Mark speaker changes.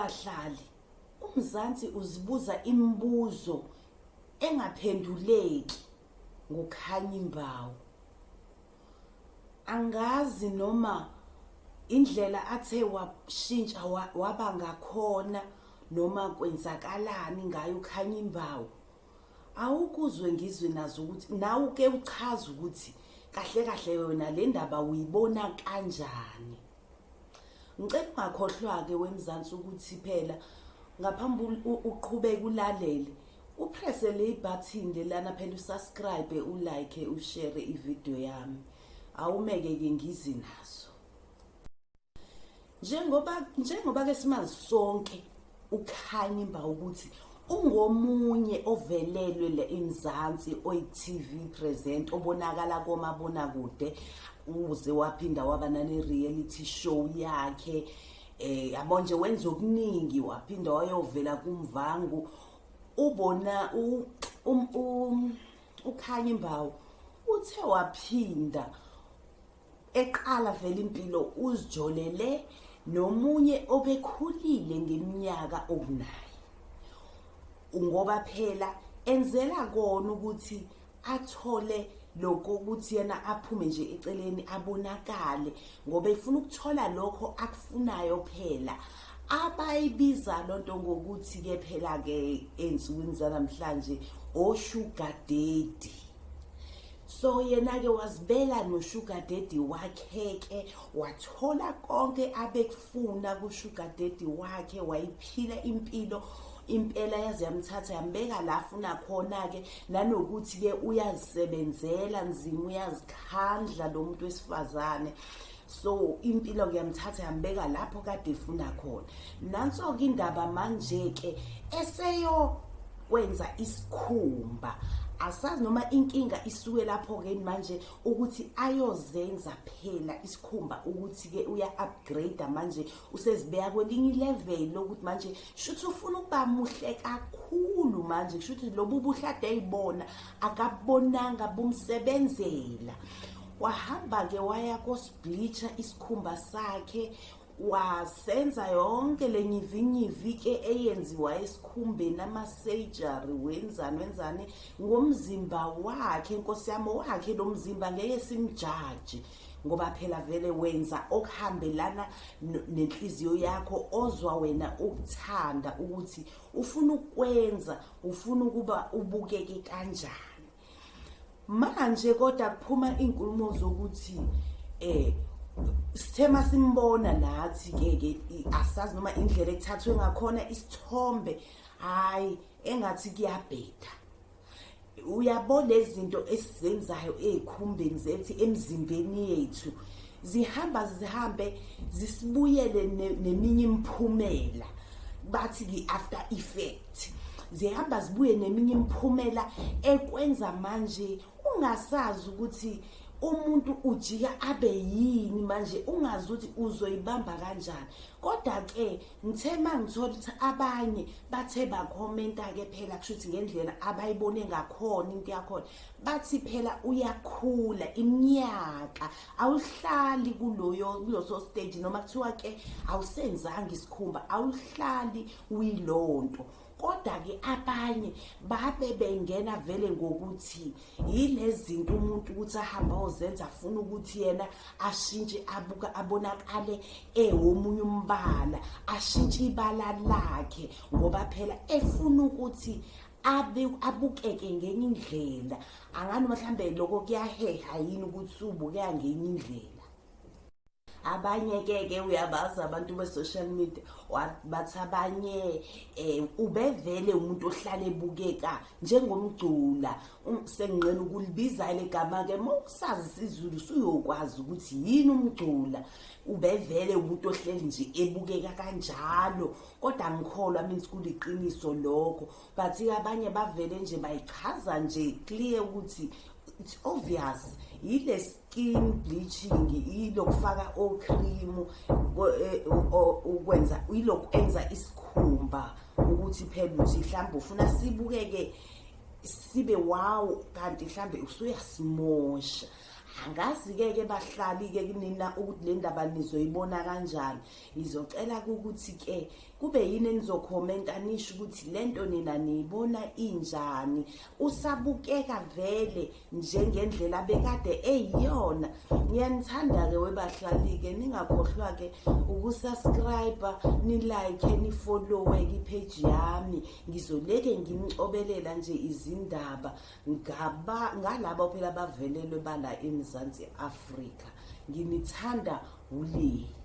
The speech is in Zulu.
Speaker 1: Webahlali, uMzansi uzibuza imibuzo engaphenduleki ngoKhanyi Mbau. Angazi noma indlela athe washintsha waba ngakhona noma kwenzakalani ngaye uKhanyi Mbau. Awukuzwe ngizwe nazo ukuthi nawe uke uchaze ukuthi kahle kahle yona le ndaba uyibona kanjani. Ngicela ungakhohlwa-ke weMzansi ukuthi phela ngaphambi uqhubeke ulalele upresse le button lelana phela usubscribe ulike ushare ivideo yami awumeke-ke ngizi nazo njengoba njengoba ke simazi sonke uKhanyi Mba ukuthi ungomunye ovelelwe le eMzansi oyi-TV present obonakala komabonakude uze waphinda waba nane-reality show yakhe eh yabo nje wenza okuningi waphinda wayovela kuMvangu ubona um, um, uKhanyi Mbawu uthe waphinda Eqala vele impilo uzijolele nomunye obekhulile ngeminyaka okunaye. Ngoba phela enzela kona ukuthi athole lokho ukuthi yena aphume nje eceleni abonakale ngoba efuna ukuthola lokho akufunayo phela abayibiza lonto ngokuthi ke phela ke ensukwini zanamhlanje oshugar daddy. So yena-ke wazibela no-sugar daddy wakhe-ke wathola konke abekufuna ku-sugar daddy wakhe wayiphila impilo impela yaze yamthatha yambeka la afuna khona-ke nanokuthi-ke uyazisebenzela nzima uyazikhandla lo muntu wesifazane so impilo kuyamthatha yambeka lapho kade efuna khona nanso-ke indaba manje-ke eseyo kwenza isikhumba asazi noma inkinga isuke lapho-ke manje ukuthi ayozenza phela isikhumba ukuthi-ke uya-upgrade manje usezibeka kwelinye ilevel lokuthi manje shuthi ufuna ukuba muhle kakhulu manje kushuthi lobu buhle ade eyibona akabonanga bumsebenzela wahamba-ke waya kosibleacher isikhumba sakhe wasenza yonke le nyivinyivi ke eyenziwa esikhumbeni ama-surgery wenzani wenzani ngomzimba wakhe nkosi yami wakhe lo mzimba ngeke simjaje ngoba phela vele wenza okuhambelana nenhliziyo yakho ozwa wena ukuthanda ukuthi ufuna ukwenza ufuna ukuba ubukeke kanjani manje kodwa kuphuma izinkulumo zokuthi eh sithe masimbona nathi ke ke asazi noma indlela ekuthathwe ngakhona isithombe hayi engathi kuyabheda uyabona lezinto esizenzayo ezikhumbeni zethu emzimbeni yethu zihamba zihambe zisibuyele neminye imiphumela bathi ki-after effect zihamba zibuye neminye imiphumela ekwenza manje ungasazi ukuthi umuntu ujika abe yini manje ungazi ukuthi uzoyibamba kanjani kodwa ke ngithe mangithola ukuthi abanye bathe bakhomenta ke phela kusho ukuthi ngendlela abayibone ngakhona into yakhona bathi phela uyakhula iminyaka awuhlali kuloyo kuloso stage noma kuthiwa ke awusenzanga isikhumba awuhlali uyilonto kodwa ke abanye babe bengena vele ngokuthi yilezinto umuntu ukuthi ahambe ayozenza afuna ukuthi yena ashintshe abuka abonakale ewomunye umbala ashintshe ibala lakhe ngoba phela efuna ukuthi abe abukeke ngenye indlela angani mhlambe lokho kuyaheha yini ukuthi ubukeka ngenye indlela abanye ke ke uyabazi abantu be-social media bathi abanye um ubevele umuntu ohlale ebukeka njengomgcula um, senginqena ukulibiza le gama-ke uma usazi isiZulu usuyokwazi ukuthi yini umgcula ubevele umuntu ohleli nje ebukeka kanjalo kodwa angikholwa means kuliqiniso lokho but abanye bavele nje bayichaza nje clear ukuthi it's obvious yile skin bleaching yilokufaka o-cream eh, ukwenza yilokwenza isikhumba ukuthi phela uthi mhlawumbe ufuna sibukeke sibe wow kanti mhlambe usuyasimosha. Angazi-ke ke bahlali-ke kunina ukuthi le ndaba nizoyibona kanjani. Ngizocela ukuthi-ke kube yini enizokhomenta nisho ukuthi le nto nina niyibona injani. Usabukeka vele njengendlela bekade eyiyona. Ngiyanithanda-ke webahlali-ke, ningakhohlwa-ke ukusubscribe, ni-like, nifollowe-ke ipage yami. Ngizoleke nginicobelela nje izindaba ngaba ngalabo phela abavelelwe bala eMzansi Afrika. Nginithanda uLehi.